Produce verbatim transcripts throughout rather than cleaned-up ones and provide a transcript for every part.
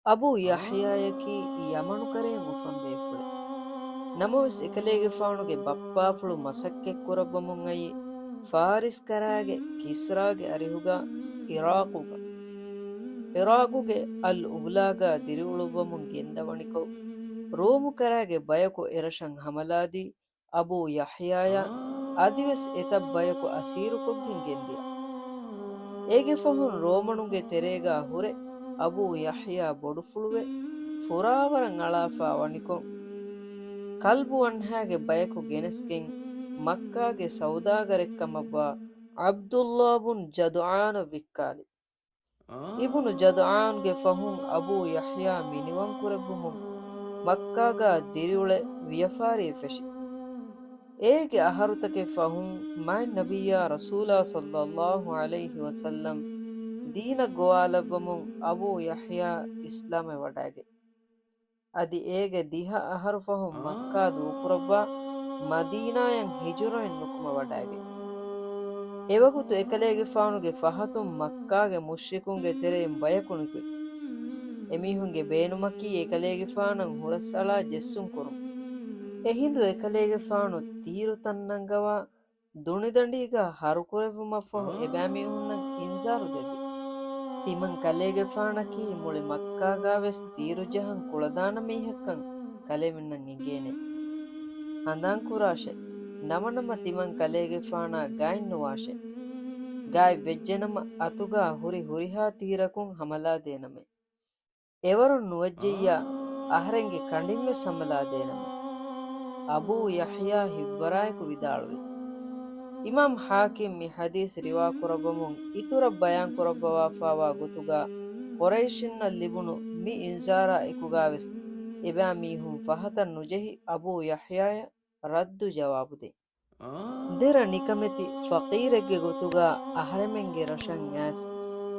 އަބޫ ޔަޙްޔާޔަކީ ޔަމަނު ކަރައިން އުފަން ބޭފުޅެއް. ނަމަވެސް އެކަލޭގެފާނުގެ ބައްޕާފުޅު މަސައްކަތް ކުރައްވަމުން އައީ ފާރިސް ކަރާގެ ކިސްރާގެ އަރިހުގަ އިރާޤުގަ. އިރާޤުގެ އަލް އުބްލާގަ ދިރިއުޅުއްވަމުން ގެންދަވަނިކޮށް، ރޫމު ކަރާގެ ބަޔަކު އެރަށަށް ހަމަލާދީ، އަބޫ ޔަޙްޔާޔާ އަދިވެސް އެތައް ބަޔަކު އަސީރުކޮށްގެން ގެންދިޔަ. އޭގެ ފަހުން ރޯމަނުންގެ ތެރޭގަ ހުރެ އަބޫ ޔަޙްޔާ ބޮޑުފުޅުވެ، ފުރާވަރަށް އަޅާފަ ވަނިކޮށް، ކަލްބު އަންހާގެ ބަޔަކު ގެނެސްގެން، މައްކާގެ ސައުދާގަރެއްކަމަށްވާ ޢަބްދުﷲ ބުން ޖަދުޢާނަށް ވިއްކާލި. އިބުނު ޖަދުޢާންގެ ފަހުން އަބޫ ޔަޙްޔާ މިނިވަންކުރެއްވުމުން މައްކާގަ ދިރިއުޅެ ވިޔަފާރި ފެށި. އޭގެ އަހަރުތަކެއް ފަހުން މާތް ނަބިއްޔާ ރަސޫލާ ޞައްލައްލާހު ޢަލައިހި ވަސައްލަމް ދީނަށް ގޮވާލައްވަމުން އަބޫ ޔަޙްޔާ އިސްލާމްވެ ވަޑައިގެން. އަދި އޭގެ ދިހަ އަހަރު ފަހުން މައްކާ ދޫކުރައްވާ މަދީނާޔަށް ހިޖުރައެއް ނުކުމެ ވަޑައިގެން. އެވަގުތު އެކަލޭގެފާނުގެ ފަހަތުން މައްކާގެ މުޝްރިކުންގެ ތެރެއިން ބަޔަކު ނިކުތް. އެމީހުންގެ ބޭނުމަކީ އެކަލޭގެފާނަށް ހުރަސްއަޅާ ޖެއްސުން ކުރުން. އެހިނދު އެކަލޭގެފާނު ތީރު ތަންނަންގަވާ ދުނިދަނޑީގަ ހަރުކުރެއްވުމަށްފަހު އެބައިމީހުންނަށް އިންޒާރު ދެއްވި. ތިމަން ކަލޭގެފާނަކީ މުޅި މައްކާގަވެސް ތީރު ޖަހަން ކުޅަދާނަ މީހެއްކަން ކަލޭމެންނަށް އެނގޭނެ. ހަނދާންކުރާށޭ، ނަމަނަމަ ތިމަން ކަލޭގެފާނާ ގާތްނުވާށޭ. ގާތް ވެއްޖެނަމަ އަތުގަ ހުރި ހުރިހާ ތީރަކުން ހަމަލާދޭނަމޭ. އެވަރުން ނުވެއްޖެއްޔާ އަހަރެންގެ ކަނޑިންވެސް ހަމަލާދޭނަމޭ. އަބޫ ޔަޙްޔާ ހިއްވަރާއެކު ވިދާޅުވި. އިމާމް ޙާކިމް މި ޙަދީޘް ރިވާކުރައްވަމުން އިތުރަށް ބަޔާންކުރައްވަވާފާވާ ގޮތުގަ ޤުރައިޝިންނަށް ލިބުނު މި އިންޒާރާ އެކުގަވެސް އެބައިމީހުން ފަހަތަށް ނުޖެހި އަބޫ ޔަޙްޔާޔަށް ރައްދު ޖަވާބު ދިން. ދެރަ ނިކަމެތި ފަޤީރެއްގެ ގޮތުގަ އަހަރެމެންގެ ރަށަށް އައިސް،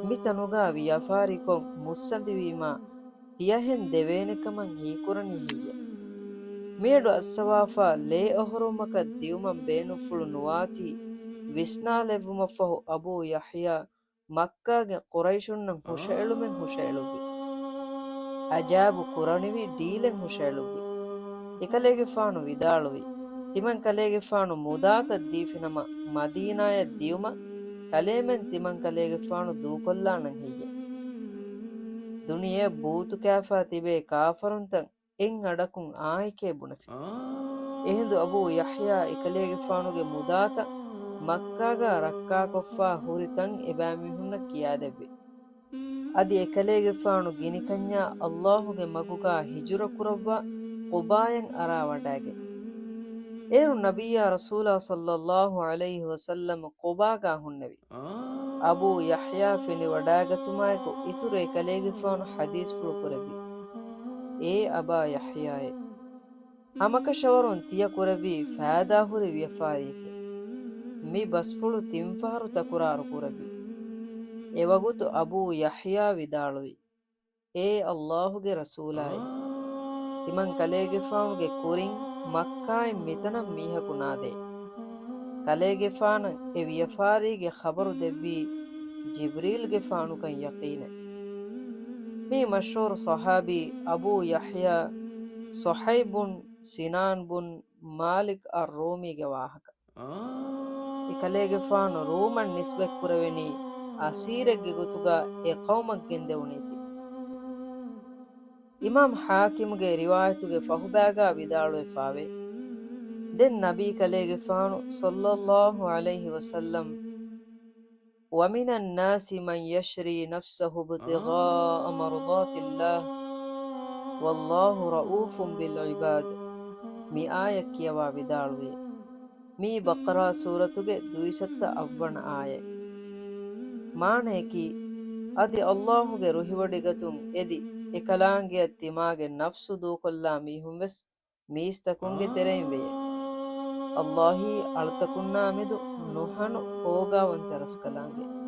މިތަނުގަ ވިޔަފާރިކޮށް މުއްސަނދިވީމާ، ތިޔަހެން ދެވޭނެކަމަށް ހީކުރަނީ ހެއްޔެ؟ މިއަޑު އައްސަވާފަ ލޭ އޮހޮރުވުމަކަށް ދިއުމަށް ބޭނުންފުޅު ނުވާތީ ވިސްނާލެއްވުމަށްފަހު އަބޫ ޔަޙްޔާ މައްކާގެ ޤުރައިޝުންނަށް ހުށައެޅުމެއް ހުށައެޅުއްވި. އަޖާބު ކުރަނިވި ޑީލެއް ހުށައެޅުއްވި. އެކަލޭގެފާނު ވިދާޅުވި، ތިމަން ކަލޭގެފާނު މުދާތައް ދީފިނަމަ، މަދީނާޔަށް ދިޔުމަށް ކަލޭމެން ތިމަން ކަލޭގެފާނު ދޫކޮށްލާނަން ހެއްޔެ؟ ދުނިޔެއަށް ބޫތުކާފާ ތިބޭ ކާފަރުންތަން އެއް އަޑަކުން އާނއެކޭ ބުނެފި. އެހިނދު އަބޫ ޔަޙްޔާ އެކަލޭގެފާނުގެ މުދާތައް މައްކާގަ ރައްކާކޮށްފާ ހުރި ތަން އެބައިމީހުންނަށް ކިޔާދެއްވި. އަދި އެކަލޭގެފާނު ގިނިކަންޏާ ﷲ ގެ މަގުގަ ހިޖުރަ ކުރައްވާ ޤުބާޔަށް އަރާ ވަޑައިގެން. އޭރު ނަބިއްޔާ ރަސޫލާ ޞައްލައްލާހު ޢަލައިހި ވަސައްލަމް ޤުބާގަ ހުންނެވި. އަބޫ ޔަޙްޔާ ފެނިވަޑައިގަތުމާއެކު އިތުރު އެކަލޭގެފާނު ޙަދީޘްފުޅު ކުރެއްވި. އޭ އަބާ ޔަޙްޔާއޭ! ހަމަކަށަވަރުން ތިޔަ ކުރެއްވީ ފައިދާހުރި ވިޔަފާރިއެކޭ. މި ބަސްފުޅު ތިންފަހަރު ތަކުރާރު ކުރެއްވި. އެވަގުތު އަބޫ ޔަޙްޔާ ވިދާޅުވި، އޭ ﷲ ގެ ރަސޫލާއޭ! ތިމަން ކަލޭގެފާނުގެ ކުރިން މައްކާއިން މިތަނަށް މީހަކު ނާދޭ. ކަލޭގެފާނަށް އެ ވިޔަފާރީގެ ޚަބަރު ދެއްވީ ޖިބްރީލްގެފާނުކަން ޔަޤީނެއް. މީ މަޝްހޫރު ޞަޙާބީ އަބޫ ޔަޙްޔާ ޞުޙައިބު ބުން ސިނާން ބުން މާލިކް އައްރޫމީގެ ވާހަކަ. އެކަލޭގެފާނު ރޫމަށް ނިސްބަތްކުރެވެނީ އަސީރެއްގެ ގޮތުގަ އެ ޤައުމަށް ގެންދެވުނީތީ. އިމާމް ޙާކިމުގެ ރިވާޔަތުގެ ފަހުބައިގަ ވިދާޅުވެފާވޭ، ދެން ނަބީ ކަލޭގެފާނު ޞައްލައްލާހު ޢަލައިހި ވަސައްލަމް وَمِنَ النَّاسِ مَنْ يَشْرِي نَفْسَهُ ابْتِغَاءَ مَرْضَاتِ اللَّهِ وَاللَّهُ رَءُوفٌ بِالْعِبَادِ މި އާޔަތް ކިޔަވާ ވިދާޅުވި. މީ ބަޤަރާ ސޫރަތުގެ ދުއިސައްތަ އަށްވަނަ އާޔަތް. މާނަޔަކީ، އަދި ﷲ ގެ ރުހިވޮޑިގަތުން އެދި އެކަލާނގެއަށް ތިމާގެ ނަފްސު ދޫކޮށްލާ މީހުން ވެސް މީސްތަކުންގެ ތެރެއިން ވެޔޭ. ﷲ އީ އަޅުތަކުންނާމެދު ނުހަނު އޯގާވަންތަ ރަސްކަލާނގެ.